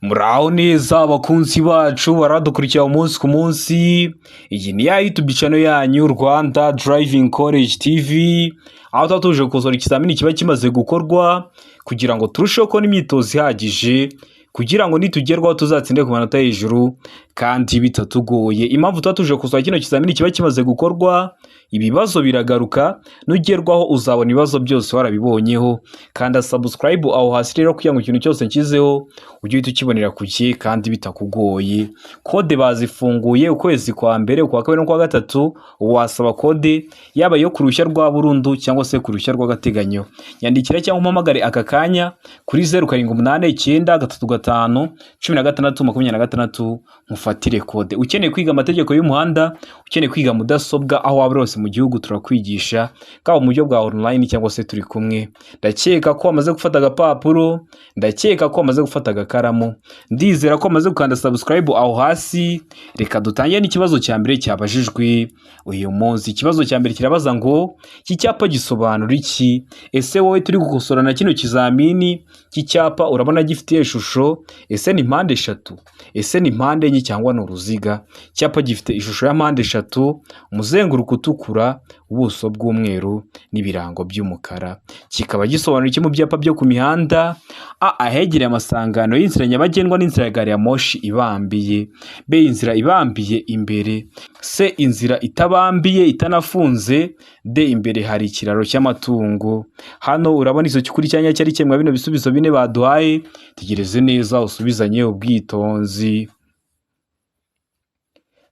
Muraho neza abakunzi bacu baradukurikira umunsi ku munsi. Iyi ni ya YouTube channel yanyu, Rwanda Driving College TV, aho tuba tuje gukosora ikizamini kiba kimaze gukorwa kugira ngo turusheho kubona imyitozo ihagije, kugira ngo nitugerwaho tuzatsinde ku manota hejuru kandi bitatugoye. Impamvu tuba tuje gukosora kino kizamini kiba kimaze gukorwa, ibibazo biragaruka. Nugerwaho uzabona ibibazo byose warabibonyeho. Kanda subscribe aho hasi rero kugira ngo ikintu cyose nshyizeho ujye uhita ukibonera ku gihe kandi bitakugoye. Kode bazifunguye ukwezi kwa mbere, ukwa kabiri n'ukwa gatatu. Wasaba kode yaba iyo ku ruhushya rwa burundu cyangwa se ku ruhushya rw'agateganyo. Nyandikira cyangwa umpamagare aka kanya kuri 0789351626 nkufatire kode. Ukeneye kwiga amategeko y'umuhanda, ukeneye kwiga mudasobwa, aho waba uri hose mu gihugu turakwigisha, bwaba mu buryo bwa online cyangwa se turi kumwe. Ndakeka ko wamaze gufata agapapuro, ndakeka ko wamaze gufata agakaramu, ndizera ko wamaze gukanda subscribe aho hasi. Reka dutangire n'ikibazo cya mbere cyabajijwe uyu munsi. Ikibazo cya mbere kirabaza ngo: iki cyapa gisobanura iki? Ese wowe turi gukosorana kino kizamini, iki cyapa urabona gifite ishusho? Ese ni mpande eshatu, ese ni mpande enye, cyangwa ni uruziga? Icyapa gifite ishusho ya mpande eshatu, umuzenguruko utukura, ubuso bw'umweru n'ibirango by'umukara. Kikaba gisobanura iki mu byapa byo ku mihanda? A, ahegereye amasangano y'inzira nyabagendwa n'inzira ya gari ya moshi ibambiye. B, inzira ibambiye imbere. C, inzira itabambiye itanafunze. D, imbere hari ikiraro cy'amatungo. Hano urabona izo cy'ukuri cyanya cyari kimwe bino bisubizo bine baduhaye. Tegereze neza usubizanye ubwitonzi.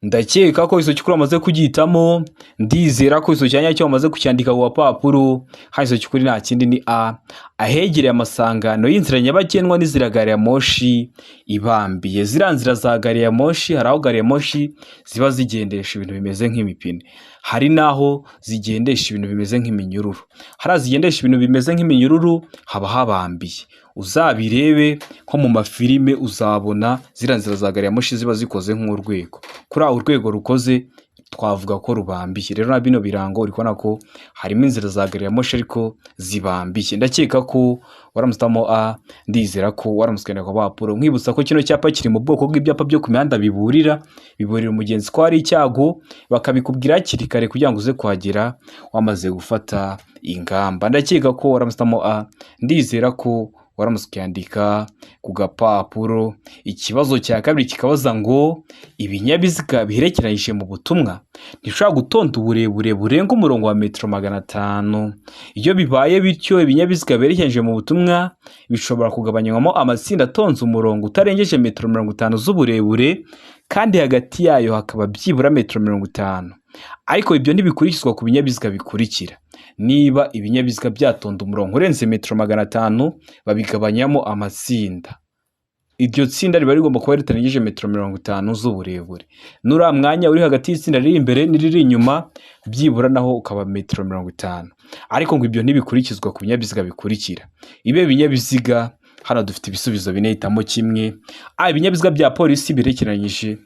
Ndakeka ko iso cy'ukuri wamaze kugihitamo, ndizera ko iso cyanya cyo wamaze kucyandika ku gapapuro. Hano iso cy'ukuri nta kindi ni A, ahegereye amasangano y'inzira nyabagendwa n'inzira gari ya moshi ibambiye. Ziriya nzira za gari ya moshi, hari aho gari ya moshi ziba zigendesha ibintu bimeze nk'imipine, hari n'aho zigendesha ibintu bimeze nk'iminyururu. Hariya zigendesha ibintu bimeze nk'iminyururu haba habambiye. Uzabirebe nko mu mafilime, uzabona ziriya nzira za gari ya moshi ziba zikoze nk'urwego. Kuri aho urwego rukoze twavuga ko rubambiye. Rero na bino birango uri kubona ko harimo inzira za gari ya moshi ariko zibambiye. Ndakeka ko waramusitamo A, ndizera ko waramutse ku papuro. Nkwibutsa ko kino cyapa kiri mu bwoko bw'ibyapa byo ku mihanda biburira, biburira umugenzi ko hari icyago, bakabikubwira hakiri kare kugira ngo uze kuhagera wamaze gufata ingamba. Ndakeka ko waramusitamo A, ndizera ko waramutse ukiyandika ku gapapuro. Ikibazo cya kabiri kikabaza ngo: ibinyabiziga biherekeranyije mu butumwa ntibishobora gutonda uburebure burenga umurongo wa metero 500. Iyo bibaye bityo, ibinyabiziga biherekeranyije mu butumwa bishobora kugabanywamo amatsinda atonze umurongo utarengeje metero 50 z'uburebure, kandi hagati yayo hakaba byibura metero 50. Ariko ibyo ntibikurikizwa ku binyabiziga bikurikira: niba ibinyabiziga byatonda umurongo urenze metero 500, babigabanyamo amatsinda. Iryo tsinda riba rigomba kuba ritarengeje metero 50 z'uburebure, n'uriya mwanya uri hagati y'itsinda riri imbere n'iriri inyuma byibura naho ukaba metero 50. Ariko ngo ibyo ntibikurikizwa ku binyabiziga bikurikira. Ibe binyabiziga? Hano dufite ibisubizo bine, hitamo kimwe. A, ibinyabiziga bya polisi biherekeranyije.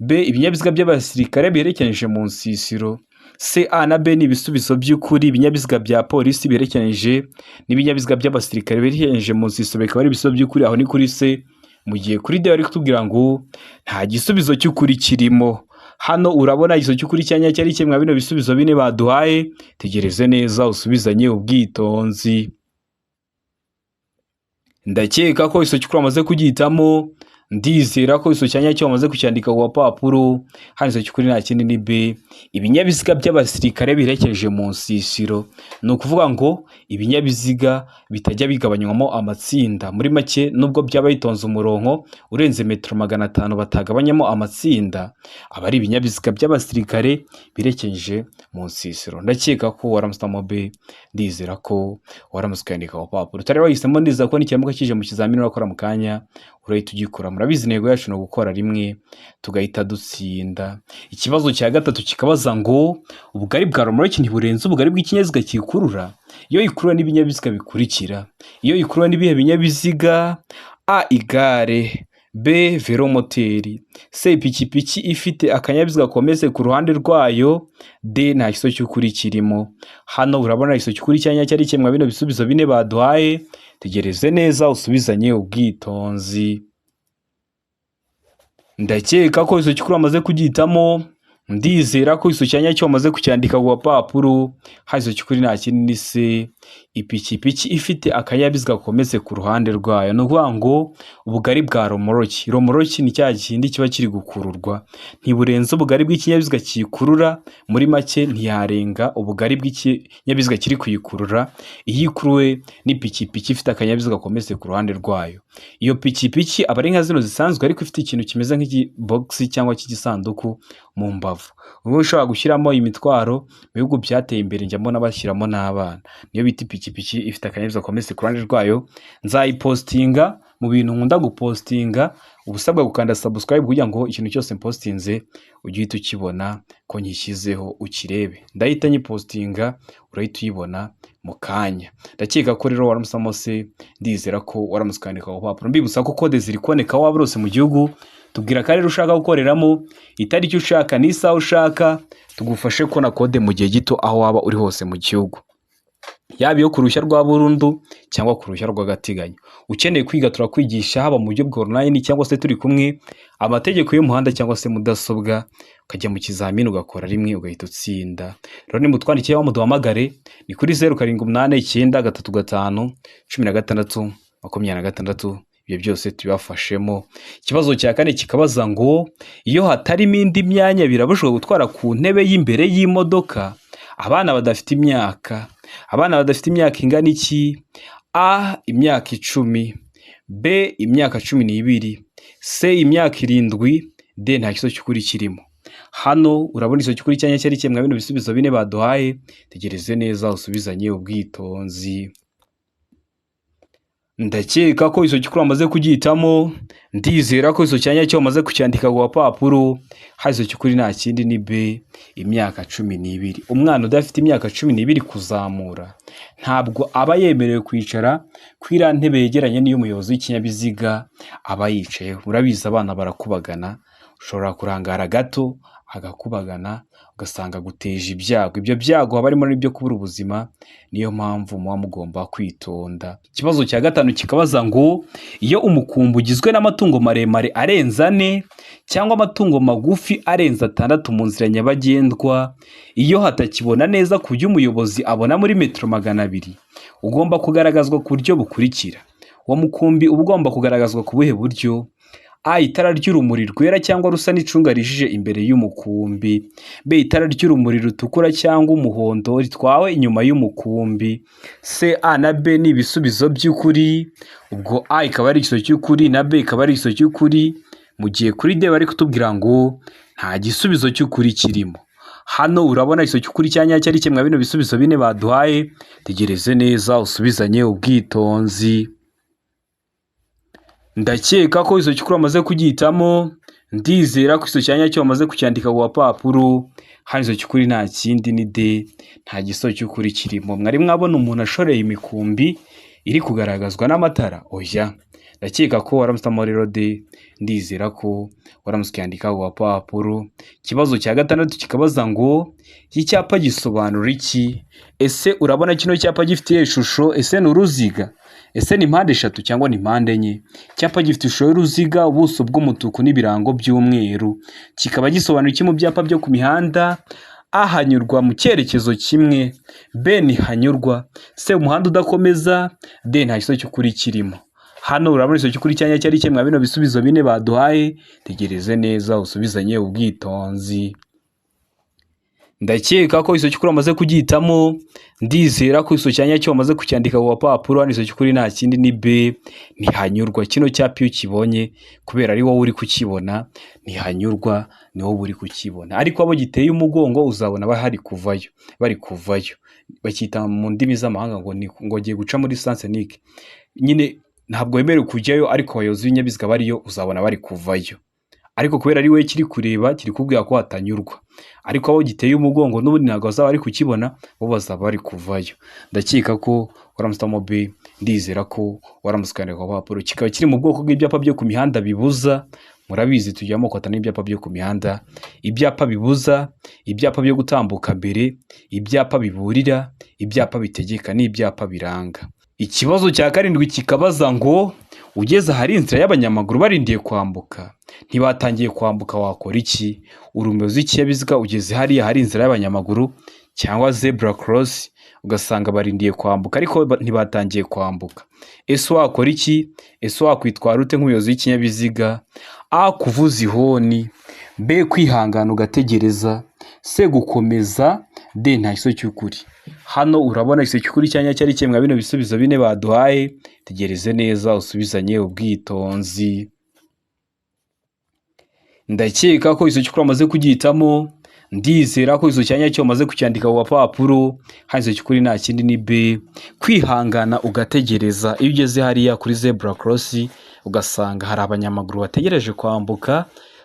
B, ibinyabiziga by'abasirikare biherekeranyije mu nsisiro. C, A na B ni ibisubizo by'ukuri. Ibinyabiziga bya polisi biherekeranyije n'ibinyabiziga by'abasirikare biherekeranyije mu nsisiro bikaba ari ibisubizo by'ukuri. Aho ni kuri C. Mu gihe kuri D bari kutubwira ngo nta gisubizo cy'ukuri kirimo. Hano urabona igisubizo cy'ukuri cya nyacyo ari kimwe bino bisubizo bine baduhaye. Tegereze neza usubizanye ubwitonzi. Ndakeka ko igisubizo cy'ukuri wamaze kugihitamo, ndizera ko igisubizo cya nyacyo wamaze kucyandika ku gapapuro. Hano igisubizo cy'ukuri nta kindi ni B, ibinyabiziga by'abasirikare biherekeje mu nsisiro. Ni ukuvuga ngo ibinyabiziga bitajya bigabanywamo amatsinda, muri make nubwo byaba bitonze umurongo urenze metero 500 batagabanyamo amatsinda, aba ari ibinyabiziga by'abasirikare biherekeje mu nsisiro. Ndakeka ko waramusitamo B, ndizera ko waramutse ukayandika ku gapapuro. Utari wahisemo, ndizera ko nikiramuka kije mu kizamini urakora mu kanya urahita ugikora. Murabizi, intego yacu ni ugukora rimwe tugahita dutsinda. Ikibazo cya gatatu kikabaza ngo: ubugari bwa romoroki ntiburenze ubugari bw'ikinyabiziga kiyikurura iyo ikurura n'ibinyabiziga bikurikira. Iyo ikurura n'ibihe binyabiziga? A, igare. B, velomoteri. C, ipikipiki ifite akanyabiziga kometse ku ruhande rwayo. D, nta gisubizo cy'ukuri kirimo. Hano urabona igisubizo cy'ukuri cya nyacyo ari kimwe bino bisubizo bine baduhaye. Tegereze neza usubizanye ubwitonzi. Ndakeka ko iso cy'ukuri wamaze kugihitamo, ndizera ko iso cya nyacyo wamaze kucyandika ku gapapuro. Hano iso cy'ukuri nta kindi ni C, ipikipiki ifite akanyabiziga kometse ku ruhande rwayo. Ni ukuvuga ngo ubugari bwa romoroki, romoroki ni cya kindi kiba kiri gukururwa, ntiburenze ubugari bw'ikinyabiziga kiyikurura, muri make ntiyarenga ubugari bw'ikinyabiziga kiri kuyikurura, iyo ikuruwe n'ipikipiki ifite akanyabiziga kometse ku ruhande rwayo. Iyo pikipiki aba ari nka zino zisanzwe ariko ifite ikintu kimeze nk'ikibogisi cyangwa cy'igisanduku mu mbavu, uba ushobora gushyiramo imitwaro. Mu bihugu byateye imbere njya mbona bashyiramo n'abana, niyo bita ipikipiki ifite akanyabiziga kometse ku ruhande rwayo. Nzayipositinga mu bintu nkunda gupositinga, uba usabwa gukanda subscribe kugira ngo ikintu cyose mpositinze ujye uhita ukibona ko nkishyizeho ukirebe. Ndahita nyipositinga urahita uyibona mu kanya. Ndakeka ko rero waramutse se, ndizera ko waramutse ukandika ku rupapuro. Mbibutsa ko kode ziri kuboneka aho waba uri hose mu gihugu, tubwira akarere ushaka gukoreramo, itariki ushaka n'isaha ushaka, tugufashe kubona kode mu gihe gito aho waba uri hose mu gihugu, yaba iyo ku ruhushya rwa burundu cyangwa ku ruhushya rw'agateganyo. Ukeneye kwiga turakwigisha, haba mu buryo bwa online cyangwa se turi kumwe, amategeko y'umuhanda cyangwa se mudasobwa, ukajya mu kizamini ugakora rimwe ugahita utsinda. Rero nimutwandikiye cyangwa muduhamagare ni kuri 0789 35 16 26, ibyo byose tubibafashemo. Ikibazo cya kane kikabaza ngo iyo hatarimo indi myanya birabujijwe gutwara ku ntebe y'imbere y'imodoka abana badafite imyaka, abana badafite imyaka ingana iki? A imyaka 10, B imyaka 12, C imyaka 7, D nta gisubizo cy'ukuri kirimo. Hano urabona igisubizo cy'ukuri cya nyacyo ari kimwe mwa bino bisubizo bine baduhaye, tegereze neza usubizanye ubwitonzi. Ndakeka ko iso cy'ukuri wamaze kugihitamo, ndizera ko iso cya nyacyo wamaze kucyandika ku gapapuro. Hano iso cy'ukuri nta kindi ni B imyaka 12. Umwana udafite imyaka 12 kuzamura ntabwo aba yemerewe kwicara ku iriya ntebe yegeranye n'iy'umuyobozi w'ikinyabiziga aba yicayeho. Murabizi abana barakubagana, ushobora kurangara gato agakubagana ugasanga aguteje ibyago. Ibyo byago haba harimo n'ibyo kubura ubuzima, niyo mpamvu muba mugomba kwitonda. Ikibazo cya gatanu kikabaza ngo iyo umukumbi ugizwe n'amatungo maremare arenze ane cyangwa amatungo magufi arenze atandatu mu nzira nyabagendwa, iyo hatakibona neza ku buryo umuyobozi abona muri metero 200, ugomba kugaragazwa ku buryo bukurikira. Uwo mukumbi uba ugomba kugaragazwa ku buhe buryo? A itara ry'urumuri rwera cyangwa rusa n'icunga rijije imbere y'umukumbi, B itara ry'urumuri rutukura cyangwa umuhondo ritwawe inyuma y'umukumbi, C A na B ni ibisubizo by'ukuri, ubwo A ikaba ari igisubizo cy'ukuri na B ikaba ari igisubizo cy'ukuri, mu gihe kuri D bari kutubwira ngo nta gisubizo cy'ukuri kirimo. Hano urabona igisubizo cy'ukuri cya nyacyo ari kimwe mwa bino bisubizo bine baduhaye, tegereze neza usubizanye ubwitonzi. Ndakeka ko iso cy'ukuri wamaze kugihitamo, ndizera ko iso cya nyacyo wamaze kucyandika ku gapapuro. Hano iso cy'ukuri nta kindi ni D, nta gisubizo cy'ukuri kirimo. Mwari mwabona umuntu ashoreye imikumbi iri kugaragazwa n'amatara? Oya. Ndakeka ko waramutse rero D, ndizera ko waramutse ukiyandika ku gapapuro. Ikibazo cya gatandatu kikabaza ngo iki cyapa gisobanura iki? Ese urabona kino cyapa gifite ishusho? Ese ni uruziga? Ese ni mpande eshatu cyangwa ni mpande enye? Icyapa gifite ishusho y'uruziga, ubuso bw'umutuku n'ibirango by'umweru. Kikaba gisobanura iki mu byapa byo ku mihanda? A hanyurwa mu cyerekezo kimwe, B ntihanyurwa, C umuhanda udakomeza, D nta gisubizo cy'ukuri kirimo. Hano urabona igisubizo cy'ukuri cya nyacyo ari kimwe mwa bino bisubizo bine baduhaye, tegereze neza usubizanye ubwitonzi. Ndakeka ko igisubizo cy'ukuri wamaze kugihitamo, ndizera ko igisubizo cya nyacyo wamaze kucyandika ku gapapuro. Hano igisubizo cy'ukuri nta kindi ni B, ntihanyurwa. Kino cyapa iyo ukibonye kubera ari wowe uri kukibona, ntihanyurwa ni wowe uri kukibona, ariko abo giteye umugongo uzabona bahari kuvayo, bari kuvayo. Bacyita mu ndimi z'amahanga ngo ni ngo agiye guca muri sens unique, nyine ntabwo wemerewe kujyayo, ariko abayobozi b'ibinyabiziga bariyo uzabona bari kuvayo, ariko kubera ari wowe kiri kureba kiri kubwira ko hatanyurwa, ariko abo giteye umugongo n'ubundi ntabwo bazaba bari kukibona, bo bazaba bari kuvayo. Ndakeka ko waramutse B, ndizera ko waramutse ukandika ku gapapuro. Kikaba kiri mu bwoko bw'ibyapa byo ku mihanda bibuza. Murabizi tugira amoko atanu y'ibyapa byo ku mihanda: ibyapa bibuza, ibyapa byo gutambuka mbere, ibyapa biburira, ibyapa bitegeka n'ibyapa biranga. Ikibazo cya karindwi kikabaza ngo Ugeze ahari inzira y'abanyamaguru barindiye kwambuka, ntibatangiye kwambuka, wakora iki? Uri umuyobozi w'ikinyabiziga, ugeze hariya hari inzira y'abanyamaguru cyangwa zebra cross, ugasanga barindiye kwambuka ariko ntibatangiye kwambuka. Ese wakora iki? Ese wakwitwara ute nk'umuyobozi w'ikinyabiziga? A. Kuvuza ihoni, B. Kwihangana ugategereza, C. Gukomeza, D. Nta gisubizo cy'ukuri. Hano urabona igisubizo cy'ukuri cyanya cyari kimwe bino bisubizo bine baduhaye. Tegereze neza usubizanye ubwitonzi. Ndakeka ko igisubizo cy'ukuri wamaze kugihitamo. Ndizera ko igisubizo cya nyacyo wamaze kucyandika ku gapapuro. Hano igisubizo cy'ukuri nta kindi ni B. Kwihangana ugategereza. Iyo ugeze hariya kuri zebra cross ugasanga hari abanyamaguru bategereje kwambuka,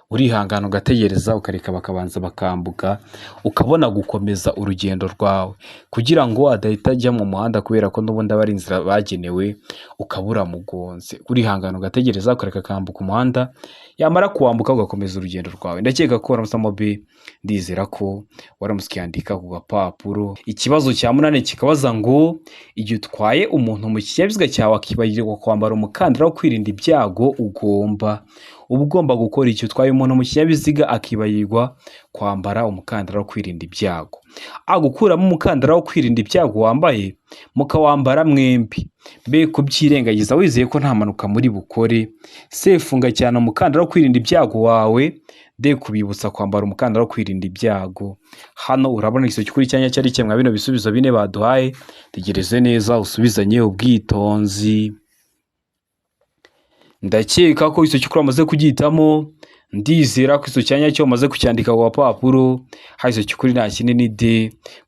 urihangana ugategereza, ukareka bakabanza bakambuka, ukabona gukomeza urugendo rwawe, kugira ngo adahita ajya mu muhanda, kubera ko n'ubundi aba ari inzira bagenewe, ukaba uramugonze. Urihangana ugategereza, ukareka akambuka umuhanda, yamara kuwambuka ugakomeza urugendo rwawe. Ndakeka ko waramutse B, ndizera ko waramutse ukiyandika ku gapapuro. Ikibazo cya munani kikabaza ngo igihe utwaye umuntu mu kinyabiziga cyawe akibagirwa kwambara umukandara wo kwirinda ibyago, ugomba uba ugomba gukora icyo? Utwaye umuntu mu kinyabiziga akibagirwa kwambara umukandara wo kwirinda ibyago. A. Gukuramo umukandara wo kwirinda ibyago wambaye mukawambara mwembi. B. Kubyirengagiza wizeye ko nta mpanuka muri bukore. C. Funga cyane umukandara wo kwirinda ibyago wawe. D. Kubibutsa kwambara umukandara wo kwirinda ibyago. Hano urabona igisubizo cy'ukuri cyanya cyari kimwe bino bisubizo bine baduhaye. Tegereze neza usubizanye ubwitonzi. Ndakeka ko igisubizo cy'ukuri wamaze kugihitamo. Ndizera ko igisubizo cya nyacyo wamaze kucyandika ku gapapuro. Hano igisubizo cy'ukuri nta kindi ni D.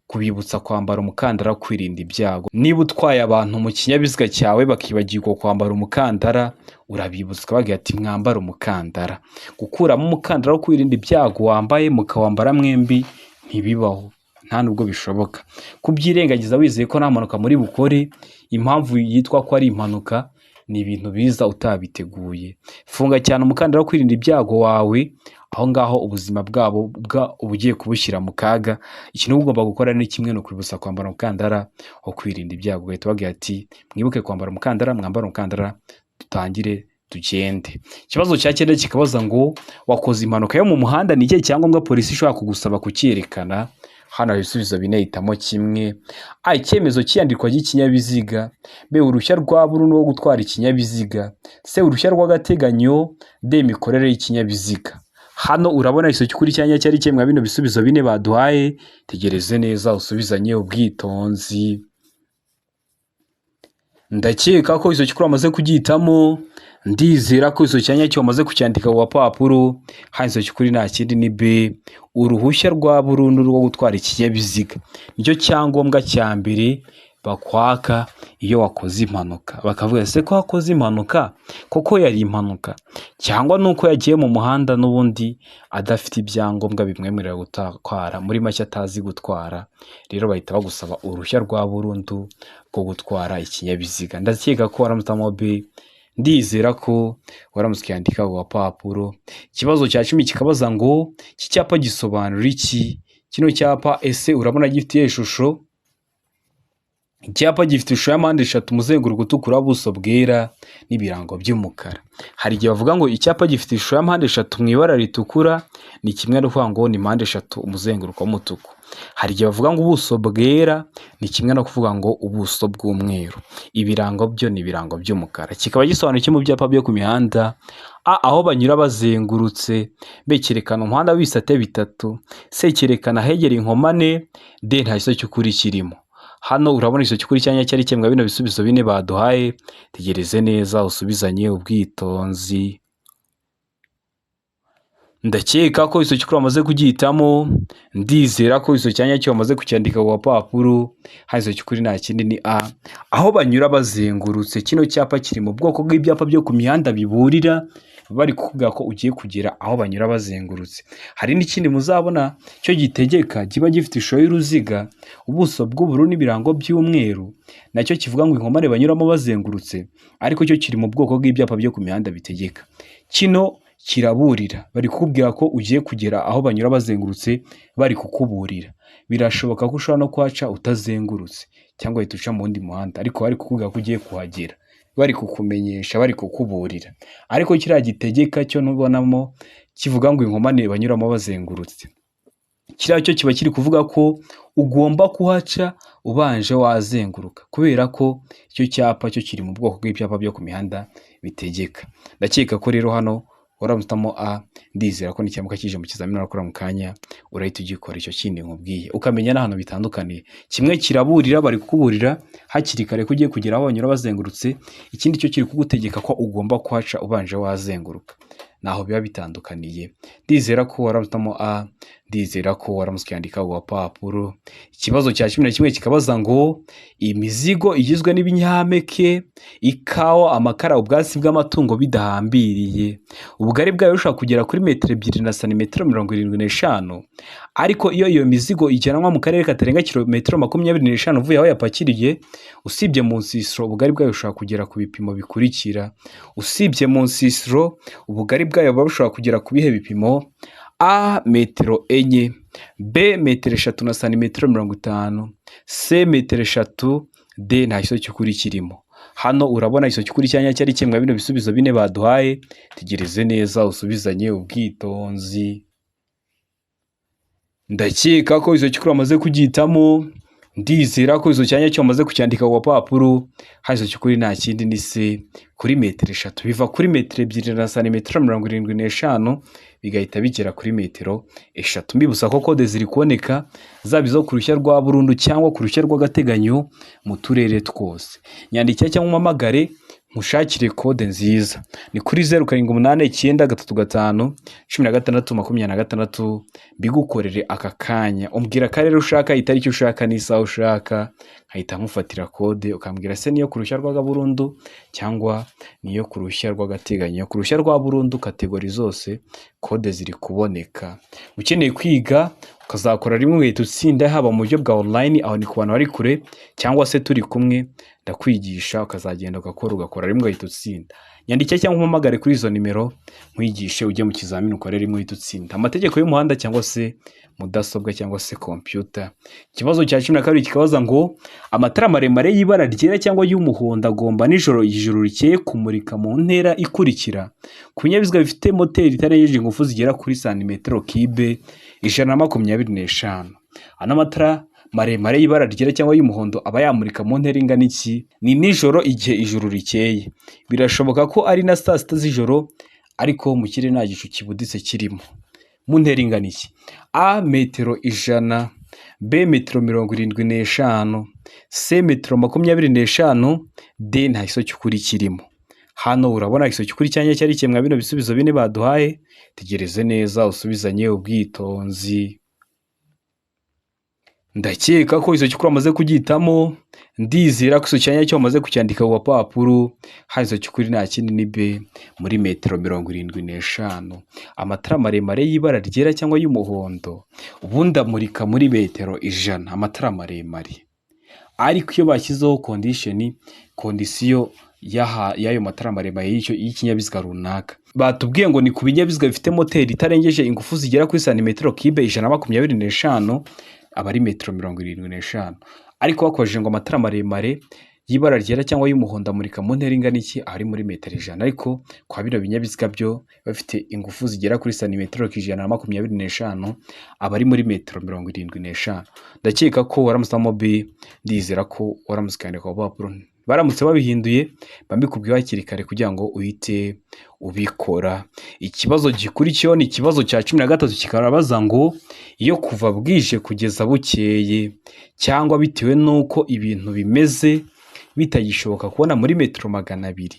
Kubibutsa kwambara umukandara wo kwirinda ibyago. Niba utwaye abantu mu kinyabiziga cyawe bakibagirwa kwambara umukandara, urabibutsa ukababwira ati mwambare umukandara. Gukuramo umukandara wo kwirinda ibyago wambaye mukawambara mwembi ntibibaho, nta nubwo bishoboka. Kubyirengagiza wizeye ko nta mpanuka muri bukore, impamvu yitwa ko ari impanuka ni ibintu biza utabiteguye. Funga cyane umukandara wo kwirinda ibyago wawe, aho ngaho ubuzima bwabo uba ugiye kubushyira mu kaga. Ikintu uba ugomba gukora ni kimwe, ni ukwibutsa kwambara umukandara wo kwirinda ibyago, ugahita ubabwira ati mwibuke kwambara umukandara, mwambare umukandara, dutangire tugende. Ikibazo cya cyenda kikabaza ngo wakoze impanuka yo mu muhanda, ni ikihe cyangombwa polisi ishobora kugusaba kucyerekana? Hano hari ibisubizo bine, hitamo kimwe. A. Icyemezo cy'iyandikwa ry'ikinyabiziga. B. Uruhushya rwa burundu rwo gutwara ikinyabiziga. C. Uruhushya rw'agateganyo. D. Imikorere y'ikinyabiziga. Hano urabona igisubizo cy'ukuri cyanya cyari kimwe bino bisubizo bine baduhaye. Tegereze neza usubizanye ubwitonzi. Ndakeka ko igisubizo cy'ukuri wamaze kugihitamo. Ndizera ko igisubizo cya nyacyo wamaze kucyandika ku gapapuro. Hano igisubizo cy'ukuri nta kindi ni B. Uruhushya rwa burundu rwo gutwara ikinyabiziga nicyo cyangombwa cya mbere bakwaka iyo wakoze impanuka. Bakavuga ese ko wakoze impanuka koko yari impanuka, cyangwa nuko yagiye mu muhanda n'ubundi adafite ibyangombwa bimwemerera gutwara, muri make atazi gutwara. Rero bahita bagusaba uruhushya rwa burundu rwo gutwara ikinyabiziga. Ndakeka ko waramutse B, ndizera ko waramutse ukiyandika ku gapapuro. Ikibazo cya 10 kikabaza ngo iki cyapa gisobanura iki? Kino cyapa ese urabona gifite iyihe shusho? Icyapa gifite ishusho ya mpande eshatu, umuzenguruko utukura, ubuso bwera n'ibirango by'umukara. Hari igihe bavuga ngo icyapa gifite ishusho ya mpande eshatu mu ibara ritukura, ni kimwe no kuvuga ngo ni mpande eshatu umuzenguruko w'umutuku. Hari igihe bavuga ngo ubuso bwera, ni kimwe no kuvuga ngo ubuso bw'umweru. Ibirango byo ni ibirango by'umukara. Kikaba gisobanuye iki mu byapa byo ku mihanda? A. Aho banyura bazengurutse. B. Cyerekana umuhanda w'ibisate bitatu. C. Cyerekana ahegereye inkomane. D. Nta gisubizo cy'ukuri kirimo. Hano urabona igisubizo cy'ukuri cyanya cyari kimwe bino bisubizo bine baduhaye. Tegereze neza usubizanye ubwitonzi. Ndakeka ko igisubizo cy'ukuri wamaze kugihitamo. Ndizera ko igisubizo cya nyacyo wamaze kucyandika ku gapapuro. Hano igisubizo cy'ukuri nta kindi ni A. Aho banyura bazengurutse. Kino cyapa kiri mu bwoko bw'ibyapa byo ku mihanda biburira, bari kukubwira ko ugiye kugera aho banyura bazengurutse. Hari n'ikindi muzabona cyo gitegeka, kiba gifite ishusho y'uruziga, ubuso bw'ubururu n'ibirango by'umweru, nacyo kivuga ngo inkomane banyuramo bazengurutse, ariko cyo kiri mu bwoko bw'ibyapa byo ku mihanda bitegeka. Kino kiraburira, bari kukubwira ko ugiye kugera aho banyura bazengurutse, bari kukuburira. Birashoboka ko ushobora no kuhaca utazengurutse cyangwa uhita uca mu wundi muhanda, ariko bari kukubwira ko ugiye kuhagera. bari kukumenyesha, bari kukuburira. Ariko kiriya gitegeka cyo ntubonamo kivuga ngo inkomane banyuramo bazengurutse, kiriya cyo kiba kiri kuvuga ko ugomba kuhaca ubanje wazenguruka, kubera ko icyo cyapa cyo kiri mu bwoko bw'ibyapa byo ku mihanda bitegeka. Ndakeka ko rero hano waramutamo A, ndizera ko nicyamuka kije mu kizamini urakora mu kanya urahita ugikora icyo kindi nkubwiye, ukamenya n'ahantu bitandukaniye. Kimwe kiraburira, bari kukuburira hakiri kare ko ugiye kugera aho banyura bazengurutse, ikindi cyo kiri kugutegeka ko ugomba kuhaca ubanje wazenguruka. Naho biba bitandukaniye. Ndizera ko waramutamo A, ndizera ko waramutse ukiyandika ku gapapuro. Ikibazo cya 11 kikabaza ngo imizigo igizwe n'ibinyampeke, ikawa, amakara, ubwatsi bw'amatungo bidahambiriye, ubugari bwayo bushobora kugera kuri metero 2 na santimetero 75, ariko iyo iyo mizigo ijyanwa mu karere katarenga kilometero 25 uvuye aho yapakiriye, usibye mu nsisiro ubugari bwayo bushobora kugera ku bipimo bikurikira. Usibye mu nsisiro ubugari bwayo buba bushobora kugera ku bihe bipimo: A metero 4, B metero 3 na santimetero 50, C metero 3, D nta gisubizo cy'ukuri kirimo. Hano urabona igisubizo cy'ukuri cya nyacyo ari kimwe bino bisubizo bine baduhaye. Tegereze neza usubizanye ubwitonzi. Ndakeka ko igisubizo cy'ukuri wamaze kugihitamo, ndizera ko igisubizo cya nyacyo wamaze kucyandika ku gapapuro. Hano igisubizo cy'ukuri nta kindi ni C kuri metero 3, biva kuri metero 2 na santimetero 75 bigahita bigera kuri metero 3. Mbibutsa ko kode ziri kuboneka zaba izo ku ruhushya rwa burundu cyangwa ku ruhushya rw'agateganyo mu turere twose. Nyandikira cyangwa umpamagare nkushakire kode nziza, ni kuri 0 7 8 9 3 5 16 26, mbigukorere aka kanya. Umbwira akarere ushaka, itariki ushaka n'isaha ushaka, nkahita nkufatira kode, ukambwira se niyo ku ruhushya rwa burundu cyangwa niyo ku ruhushya rw'agateganyo. Ku ruhushya rwa burundu category zose kode ziri kuboneka. Ukeneye kwiga ukazakora rimwe ugahita utsinda, haba mu buryo bwa online, aho ni ku bantu bari kure, cyangwa se turi kumwe ndakwigisha ukazagenda ugakora, ugakora rimwe ugahita utsinda. Nyandikira cyangwa umpamagare kuri izo nimero nkwigishe, ujye mu kizamini ukore rimwe uhita utsinda. Amategeko y'umuhanda cyangwa se mudasobwa cyangwa se computer. Ikibazo cya 12 kikabaza ngo amatara maremare y'ibara ryera cyangwa y'umuhondo agomba nijoro ijoro rikeye kumurika mu ntera ikurikira ku binyabiziga bifite moteri itarengeje ingufu zigera kuri santimetero kibe 125. Ano matara maremare y'ibara ryera cyangwa y'umuhondo aba yamurika mu ntera ingana iki? Ni nijoro igihe ijoro rikeye, birashoboka ko ari na saa 6 z'ijoro, ariko mu kirere nta gicu kibuditse kirimo. Mu ntera ingana iki? A metero 100, B metero 75, C metero 25, D nta gisubizo cy'ukuri kirimo. Hano urabona igisubizo cy'ukuri cya nyacyo ari kimwe bino bisubizo bine baduhaye. Tegereze neza usubizanye ubwitonzi. Ndakeka ko igisubizo cy'ukuri wamaze kugihitamo, ndizera ko igisubizo cya nyacyo wamaze kucyandika ku gapapuro. Hano igisubizo cy'ukuri nta kindi ni B muri metero 75. Amatara maremare y'ibara ryera cyangwa y'umuhondo ubundi amurika muri metero 100, amatara maremare. Ariko iyo bashyizeho condition, condition y'ayo matara maremare y'ikinyabiziga runaka, batubwiye ngo ni ku binyabiziga bifite moteri itarengeje ingufu zigera kuri santimetero kibe 125, aba ari metero 75. Ariko bakoresheje ngo amatara maremare y'ibara ryera cyangwa y'umuhondo amurika mu ntera ingana iki, ari muri metero 100. Ariko kwa bino binyabiziga byo bafite ingufu zigera kuri santimetero 125, aba ari muri metero 75. Ndakeka ko waramusamo B, ndizera ko waramutse ukandika ku rupapuro. Baramutse babihinduye bambikubwiye hakiri kare kugira ngo uhite ubikora. Ikibazo gikurikiyeho ni ikibazo cya 13, kikabaza ngo iyo kuva bwije kugeza bukeye cyangwa bitewe n'uko ibintu bimeze bitagishoboka kubona muri metero 200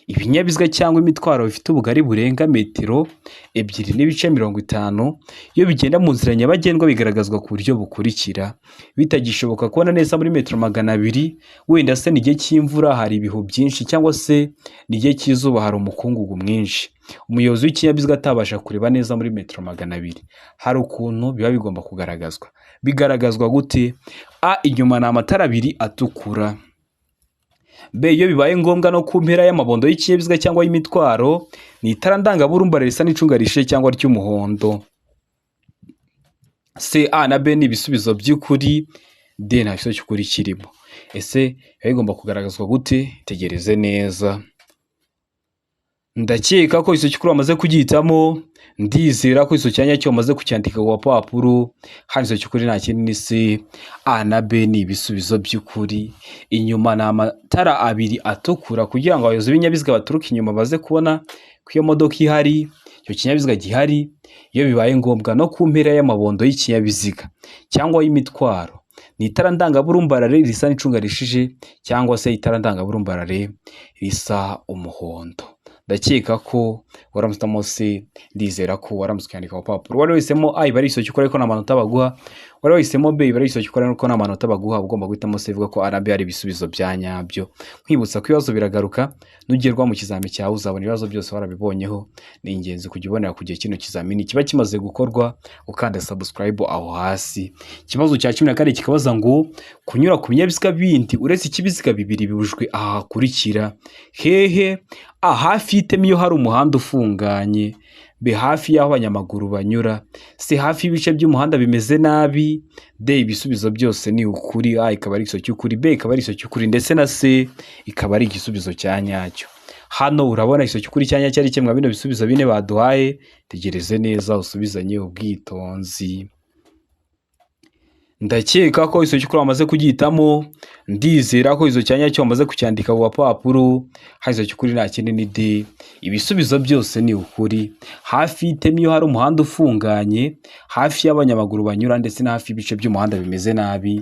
ibinyabiziga cyangwa imitwaro bifite ubugari burenga metero 2.50, iyo bigenda mu nzira nyabagendwa bigaragazwa ku buryo bukurikira. Bitagishoboka kubona neza muri metero 200, wenda se ni igihe cy'imvura hari ibihu byinshi, cyangwa se ni igihe cy'izuba hari umukungugu mwinshi, umuyobozi w'ikinyabiziga atabasha kureba neza muri metero 200, hari ukuntu biba bigomba kugaragazwa. Bigaragazwa gute? A inyuma ni amatara abiri atukura. B iyo bibaye ngombwa no ku mpera y'amabondo y'ikinyabiziga cyangwa y'imitwaro ni itara ndangaburumbare risa n'icunga rishije cyangwa ry'umuhondo. C, A na B ni ibisubizo by'ukuri, D nta gisubizo cy'ukuri kirimo. Ese biba bigomba kugaragazwa gute? Tegereze neza. Ndakeka ko igisubizo cy'ukuri wamaze kugihitamo, ndizera ko igisubizo cya nyacyo wamaze kucyandika ku gapapuro. Hano igisubizo cy'ukuri nta kindi ni C, A na B ni ibisubizo by'ukuri. Inyuma ni amatara abiri atukura kugira ngo abayobozi b'ibinyabiziga baturuka inyuma baze kubona ko iyo modoka ihari, icyo kinyabiziga gihari, iyo bibaye ngombwa no ku mpera y'amabondo y'ikinyabiziga cyangwa y'imitwaro. Ni itara ndangaburumbarare risa n'icunga rishije cyangwa se itara ndangaburumbarare risa umuhondo. Ndakeka ko waramutse uhitamo C, ndizera ko waramutse ukandika ku gapapuro. Wari wahisemo A iba ari igisubizo cy'ukuri ariko nta manota baguha, wari wahisemo B iba ari igisubizo cy'ukuri ariko nta manota baguha, ugomba guhitamo C ivuga ko A na B ari ibisubizo bya nyabyo. Nkwibutsa ko ibibazo biragaruka, nugerwa mu kizami cyawe uzabona ibibazo byose warabibonyeho. Ni ingenzi kujya ubonera ku gihe kino kizamini kiba kimaze gukorwa, ukanda subscribe aho hasi. Ikibazo cya 14 kikabaza ngo kunyura ku binyabiziga bindi uretse icy'ibiziga bibiri bibujijwe aha hakurikira: hehe? A, hafi y'iteme iyo hari umuhanda ufunganye, B, hafi y'aho abanyamaguru banyura, C, hafi y'ibice by'umuhanda bimeze nabi, D, ibisubizo byose ni ukuri. A ikaba ari igisubizo cy'ukuri, B ikaba ari igisubizo cy'ukuri, ndetse na C ikaba ari igisubizo cya nyacyo. Hano urabona igisubizo cy'ukuri cya nyacyo ari kimwe bino bisubizo bine baduhaye. Tegereze neza usubizanye ubwitonzi. Ndakeka ko igisubizo cy'ukuri wamaze kugihitamo, ndizera ko igisubizo cya nyacyo wamaze kucyandika ku gapapuro. Hano igisubizo cy'ukuri nta kindi ni D, ibisubizo byose ni ukuri. Hafi y'iteme iyo hari umuhanda ufunganye, hafi y'abanyamaguru banyura, ndetse na hafi y'ibice by'umuhanda bimeze nabi,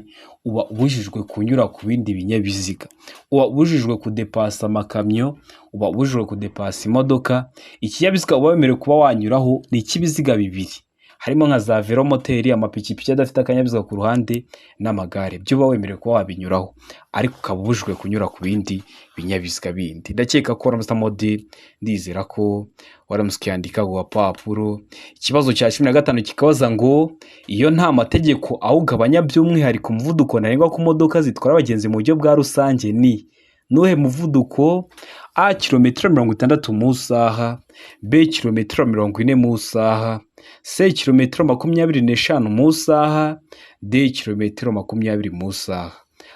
uba ubujijwe kunyura ku bindi binyabiziga, uba ubujijwe kudepasa amakamyo, uba ubujijwe kudepasa imodoka. Ikinyabiziga uba wemerewe kuba wanyuraho ni icy'ibiziga bibiri, harimo nka za velomoteri, amapikipiki adafite akanyabiziga ku ruhande n'amagare, byo uba wemerewe kuba wabinyuraho, ariko ukaba ubujijwe kunyura ku bindi binyabiziga bindi. Ndakeka ko waramutse uhitamo D, ndizera ko waramutse ukiyandika ku gapapuro. Ikibazo cya 15 kikabaza ngo iyo nta mategeko awugabanya by'umwihariko umuvuduko ntarengwa ku modoka zitwara abagenzi mu buryo bwa rusange ni nuhe muvuduko? A, kilometero 60 mu isaha, B, kilometero 40 mu isaha, C, kilometero 25 mu isaha, D, kilometero 20 mu isaha.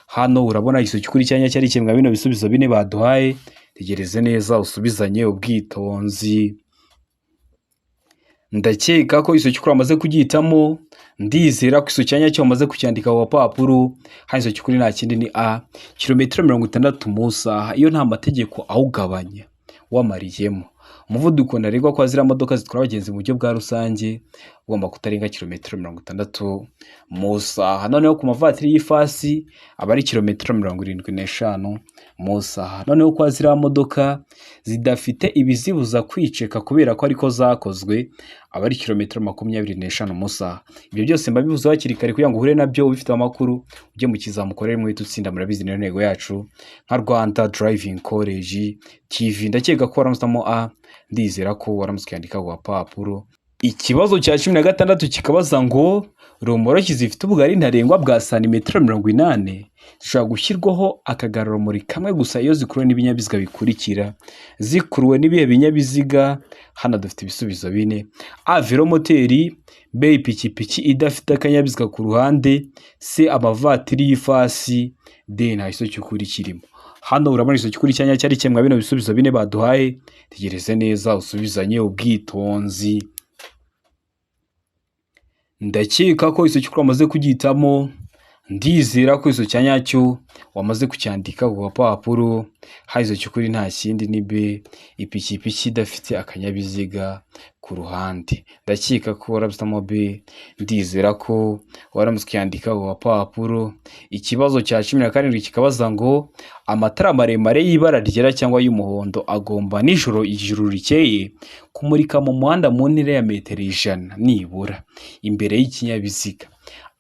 Hano urabona igisubizo cy'ukuri cya nyacyo ari kimwe bino bisubizo bine baduhaye. Tegereze neza usubizanye ubwitonzi. Ndakeka ko igisubizo cy'ukuri wamaze kugihitamo, ndizera ko igisubizo cya nyacyo wamaze kucyandika ku gapapuro. Hano igisubizo cy'ukuri nta kindi ni A, kilometero 60 mu isaha iyo nta mategeko awugabanya wamariyemo. Umuvuduko ntarengwa kwa ziriya modoka zitwara abagenzi mu buryo bwa rusange ugomba kutarenga kilometero 60 mu isaha. Noneho ku mavatiri y'ifasi aba ari kilometero 75 mu isaha. Noneho kwa ziriya modoka zidafite ibizibuza kwiceka kubera ko ariko zakozwe aba ari kilometero 25 mu isaha. Ibyo byose mba bivuze hakiri kare kugira ngo uhure nabyo ubifite amakuru, ujye mu kizami ukorere uhite utsinda. Murabizi niyo ntego yacu nka Rwanda Driving College TV. Ndakeka ko waramutse uhitamo A, ndizera ko waramutse ukiyandika ku gapapuro. Ikibazo cya 16 kikabaza ngo romoroki zifite ubugari ntarengwa bwa santimetero 80 zishobora gushyirwaho akagarurarumuri kamwe gusa iyo zikuruwe n'ibinyabiziga bikurikira. Zikuruwe n'ibihe binyabiziga? Hano dufite ibisubizo bine: A, velomoteri, B, ipikipiki idafite akanyabiziga ku ruhande, C, amavatiri y'ifasi, D, nta gisubizo cy'ukuri kirimo. Hano urabona igisubizo cy'ukuri cya nyacyo ari kimwe bino bisubizo bine baduhaye. Tegereze neza usubizanye ubwitonzi. Ndakeka ko igisubizo cy'ukuri wamaze kugihitamo, ndizera ko igisubizo cya nyacyo wamaze kucyandika ku gapapuro. Hano igisubizo cy'ukuri nta kindi ni B, ipikipiki idafite akanyabiziga ku ruhande. Ndakeka ko waramutse uhitamo B, ndizera ko waramutse ukiyandika ku gapapuro. Ikibazo cya 17 kikabaza ngo amatara maremare y'ibara ryera cyangwa y'umuhondo agomba nijoro ijuru rikeye kumurika mu muhanda mu ntera ya metero 100 nibura imbere y'ikinyabiziga,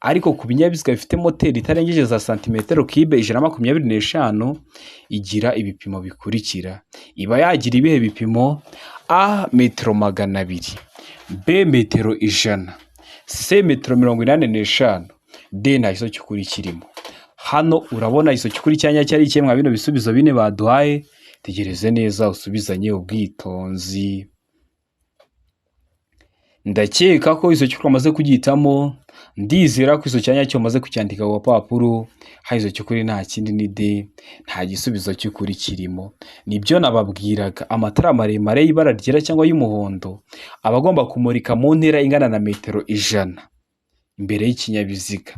ariko ku binyabiziga bifite moteri itarengeje za santimetero kibe 125 igira ibipimo bikurikira. Iba yagira ibihe bipimo? A, metero 200, B, metero 100, C, metero 85, D, nta gisubizo cy'ukuri kirimo. Hano urabona igisubizo cy'ukuri cya nyacyo ari ikihe mwa bino bisubizo bine baduhaye? Tegereze neza usubizanye ubwitonzi. Ndakeka ko izo cy'ukuri wamaze kugihitamo, ndizera ko izo cyanya cyo wamaze kucyandika ku gapapuro. Hano izo cy'ukuri nta kindi ni D, nta gisubizo cy'ukuri kirimo. Nibyo nababwiraga, amatara maremare y'ibara ryera cyangwa y'umuhondo aba agomba kumurika mu ntera ingana na metero 100 imbere y'ikinyabiziga,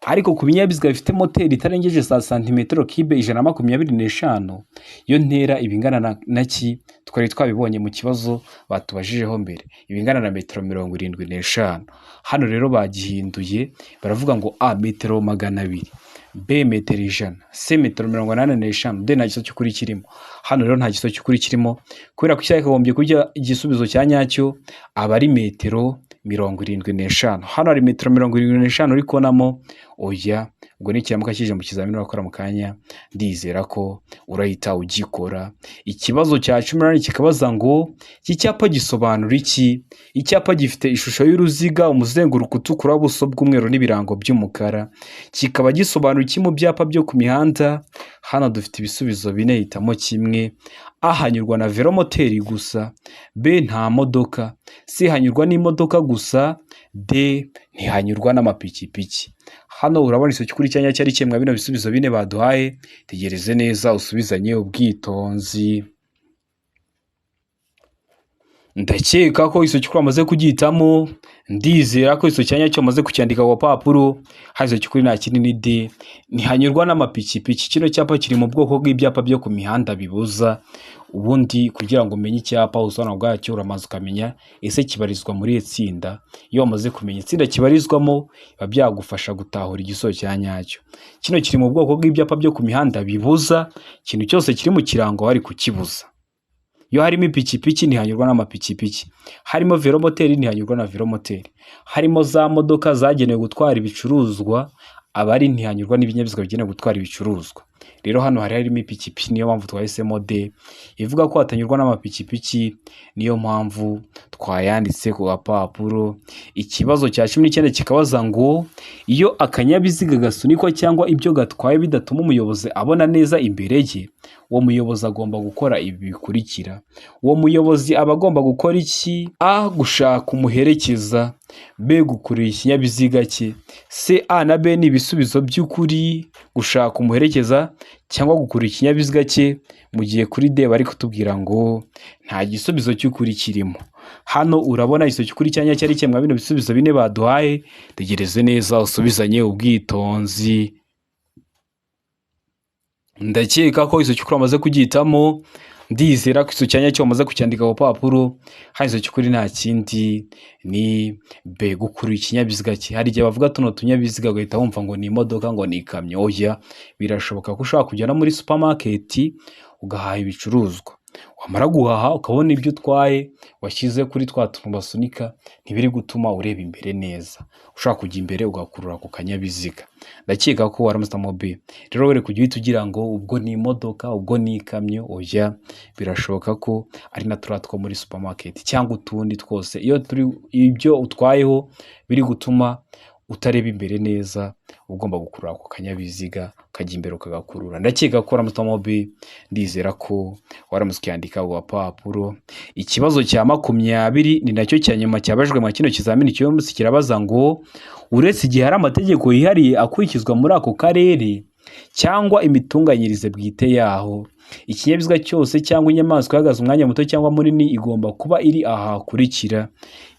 ariko ku binyabiziga bifite moteri itarengeje za santimetero kibe 125, iyo ntera iba ingana na ki? Twari twabibonye mu kibazo batubajijeho mbere, iba ingana na metero 75. Hano rero bagihinduye, baravuga ngo A metero 200, B metero 100, C metero 85, D nta gisubizo cy'ukuri kirimo. Hano rero nta gisubizo cy'ukuri kirimo, kubera ko cyakagombye kujya igisubizo cya nyacyo aba ari metero 75. Hano hari metero 75 uri kubonamo? Oya. Ubwo ni ikiramuka kije mu kizamini urakora mu kanya, ndizera ko urahita ugikora. Ikibazo cya 18 kikabaza ngo iki cyapa gisobanura iki? Icyapa gifite ishusho y'uruziga, umuzenguruko utukura, ubuso bw'umweru n'ibirango by'umukara, kikaba gisobanura iki mu byapa byo ku mihanda? Hano dufite ibisubizo bine, hitamo kimwe. A hanyurwa na velomoteri gusa, B nta modoka, C hanyurwa n'imodoka gusa, D ntihanyurwa n'amapikipiki. Hano urabona igice cy'ukuri cyanya cyari kimwe bino bisubizo bine baduhaye. Tegereze neza usubizanye ubwitonzi. Ndakeka ko igice cy'ukuri wamaze kugihitamo, ndizera ko igice cyanya cyo wamaze kucyandika ku gapapuro. Hano igice cy'ukuri nta kindi ni D, ntihanyurwa n'amapikipiki. Kino cyapa kiri mu bwoko bw'ibyapa byo ku mihanda bibuza. Ubundi kugira ngo umenye icyapa ubusobanuro bwacyo, uramanza ukamenya ese kibarizwa muri iri tsinda. Iyo wamaze kumenya itsinda kibarizwamo, biba byagufasha gutahura igisubizo cya nyacyo. Kino kiri mu bwoko bw'ibyapa byo ku mihanda bibuza, ikintu cyose kiri mu kirango bari kukibuza. Iyo harimo ipikipiki ntihanyurwa n'amapikipiki, harimo velomoteri ntihanyurwa na velomoteri, harimo za modoka zagenewe gutwara ibicuruzwa aba ari ntihanyurwa n'ibinyabiziga bigenewe gutwara ibicuruzwa. Rero hano hari harimo ipikipiki, niyo mpamvu twahisemo D ivuga ko hatanyurwa n'amapikipiki, niyo mpamvu twayanditse ku gapapuro. Ikibazo cya 19 kikabaza ngo iyo akanyabiziga gasunikwa cyangwa ibyo gatwaye bidatuma umuyobozi abona neza imbere ye, uwo muyobozi agomba gukora ibi bikurikira. Uwo muyobozi aba agomba gukora iki? A gushaka umuherekeza, B gukurura ikinyabiziga cye, C A na B ni ibisubizo by'ukuri, gushaka umuherekeza cyangwa gukurura ikinyabiziga cye, mu gihe kuri D bari kutubwira ngo nta gisubizo cy'ukuri kirimo. Hano urabona igisubizo cy'ukuri cyanya cyari kimwe bino bisubizo bine baduhaye. Tegereze neza usubizanye ubwitonzi. Ndakeka ko igisubizo cy'ukuri wamaze kugihitamo, ndizera ko igisubizo cyanya cyo wamaze kucyandika ku gapapuro. Hano igisubizo cy'ukuri nta kindi ni B gukurura ikinyabiziga cye. Hari igihe bavuga tuno tunyabiziga ugahita wumva ngo ni imodoka, ngo ni ikamyo. Oya, birashoboka ko ushobora kujya no muri supamaketi ugahaha ibicuruzwa, wamara guhaha ukabona ibyo utwaye washyize kuri twa tuntu basunika ntibiri gutuma ureba imbere neza, ushobora kujya imbere ugakurura ku kanyabiziga. Ndakeka ko waramutse B. Rero were kujya uhita ugira ngo ubwo ni imodoka, ubwo ni ikamyo. Oya, birashoboka ko ari na turiya two muri supamaketi cyangwa utundi twose, iyo turi ibyo utwayeho biri gutuma utareba imbere neza, ugomba gukurura ako kanyabiziga ukajya imbere ukagakurura. Ndakeka ko waramutse B, ndizera ko waramutse ukiyandika ku gapapuro. Ikibazo cya 20 ni nacyo cya nyuma cyabajijwe mu kino kizamini cy'uyu munsi, kirabaza ngo uretse igihe hari amategeko yihariye akurikizwa muri ako karere cyangwa imitunganyirize bwite yaho, ikinyabiziga cyose cyangwa inyamaswa ihagaze umwanya muto cyangwa munini igomba kuba iri aha hakurikira.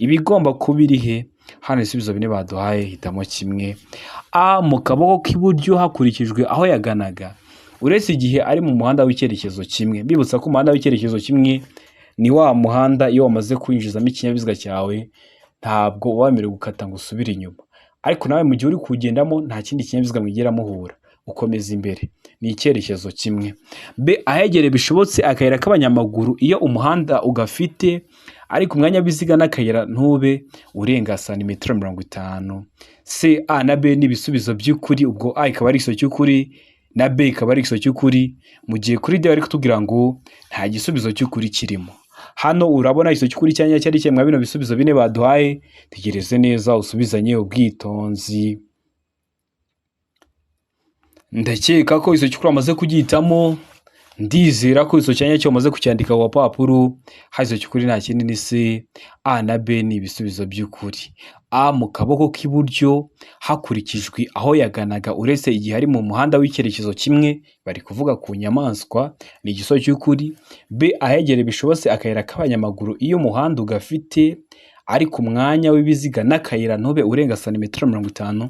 Iba igomba kuba iri he? Hano ibisubizo bine baduhaye, hitamo kimwe. A mu kaboko k'iburyo hakurikijwe aho yaganaga, uretse igihe ari mu muhanda w'icyerekezo kimwe. Mbibutsa ko umuhanda w'icyerekezo kimwe ni wa muhanda iyo wamaze kwinjizamo ikinyabiziga cyawe ntabwo uba wemerewe gukata ngo usubire inyuma, ariko nawe mu gihe uri kuwugendamo nta kindi kinyabiziga mwigera muhura, ukomeza imbere, ni icyerekezo kimwe. B ahegereye bishobotse akayira k'abanyamaguru iyo umuhanda ugafite, ariko umwanya w'ibiziga n'akayira ntube urenga santimetero 50. C A na B ni ibisubizo by'ukuri, ubwo A ikaba ari igisubizo cy'ukuri na B ikaba ari igisubizo cy'ukuri, mu gihe kuri D bari kutubwira ngo nta gisubizo cy'ukuri kirimo. Hano urabona igisubizo cy'ukuri cyanya cyari kimwe bino bisubizo bine baduhaye. Tegereze neza usubizanye ubwitonzi. Ndakeka ko igisubizo cy'ukuri wamaze kugihitamo, Ndizera ko icyo cyanya cyo umaze kucyandika ku gapapuro. Hano cy'ukuri nta kindi ni C. A na B ni ibisubizo by'ukuri. A mu kaboko k'iburyo hakurikijwe aho yaganaga, uretse igihe ari mu muhanda w'icyerekezo kimwe, bari kuvuga ku nyamaswa, ni igisubizo cy'ukuri. B ahegereye bishobotse akayira k'abanyamaguru iyo umuhanda ugafite, ari ku mwanya w'ibiziga n'akayira ntube urenga santimetero 50,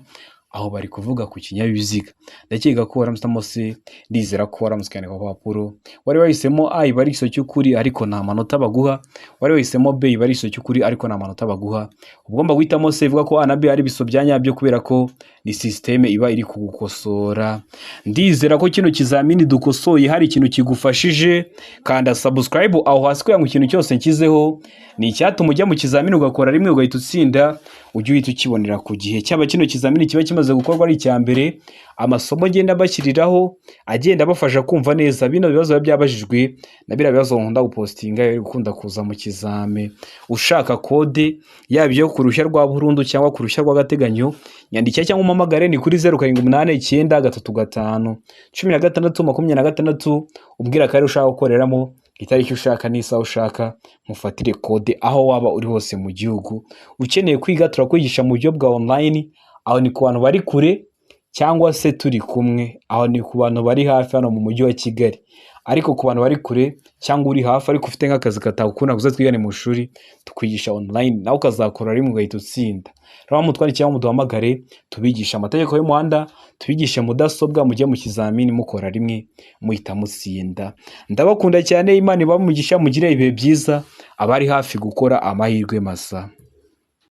aho bari kuvuga ku kinyabiziga. Ndakeka ko waramusemo C, ndizera ko waramutse ukandika ku gapapuro. Wari wahisemo A iba ari igisubizo cy'ukuri ariko nta manota baguha, wari wahisemo B iba ari igisubizo cy'ukuri ariko nta manota baguha. Ugomba guhitamo C ivuga ko A na B ari ibiso bya nyabyo kubera ko ni sisiteme iba iri kugukosora. Ndizera ko kino kizamini dukosoye hari ikintu kigufashije. Kanda subscribe aho hasi kugira ngo ikintu cyose nshyizeho ni icyatuma ujya mu kizamini ugakora rimwe ugahita utsinda, ujye uhita ukibonera ku gihe. Cyaba kino kizamini kiba kimaze gukorwa ari icya mbere, amasomo agenda bashyiriraho agenda abafasha kumva neza bino bibazo biba byabajijwe na biriya bibazo nkunda gupostinga biri gukunda kuza mu kizame. Ushaka kode yaba iyo ku ruhushya rwa burundu cyangwa ku ruhushya rw'agateganyo, nyandikira cyangwa umpamagare ni kuri 0789 35 16 26, umbwira akarere ushaka gukoreramo, itariki ushaka n'isaha ushaka, mufatire kode aho waba uri hose mu gihugu. Ukeneye kwiga turakwigisha mu buryo bwa online, aho ni ku bantu bari kure cyangwa se turi kumwe, aho ni ku bantu bari hafi hano mu mujyi wa Kigali. Ariko ku bantu bari kure cyangwa uri hafi ariko ufite nk'akazi katagukunda ngo uze twigane mu ishuri, tukwigisha online nawe ukazakora rimwe ugahita utsinda. Rero mutwandikire cyangwa muduhamagare tubigishe amategeko y'umuhanda, tubigishe mudasobwa, mujye mu kizamini mukora rimwe muhita mutsinda. Ndabakunda cyane, Imana ibahe umugisha, mugire ibihe byiza, abari hafi gukora amahirwe masa.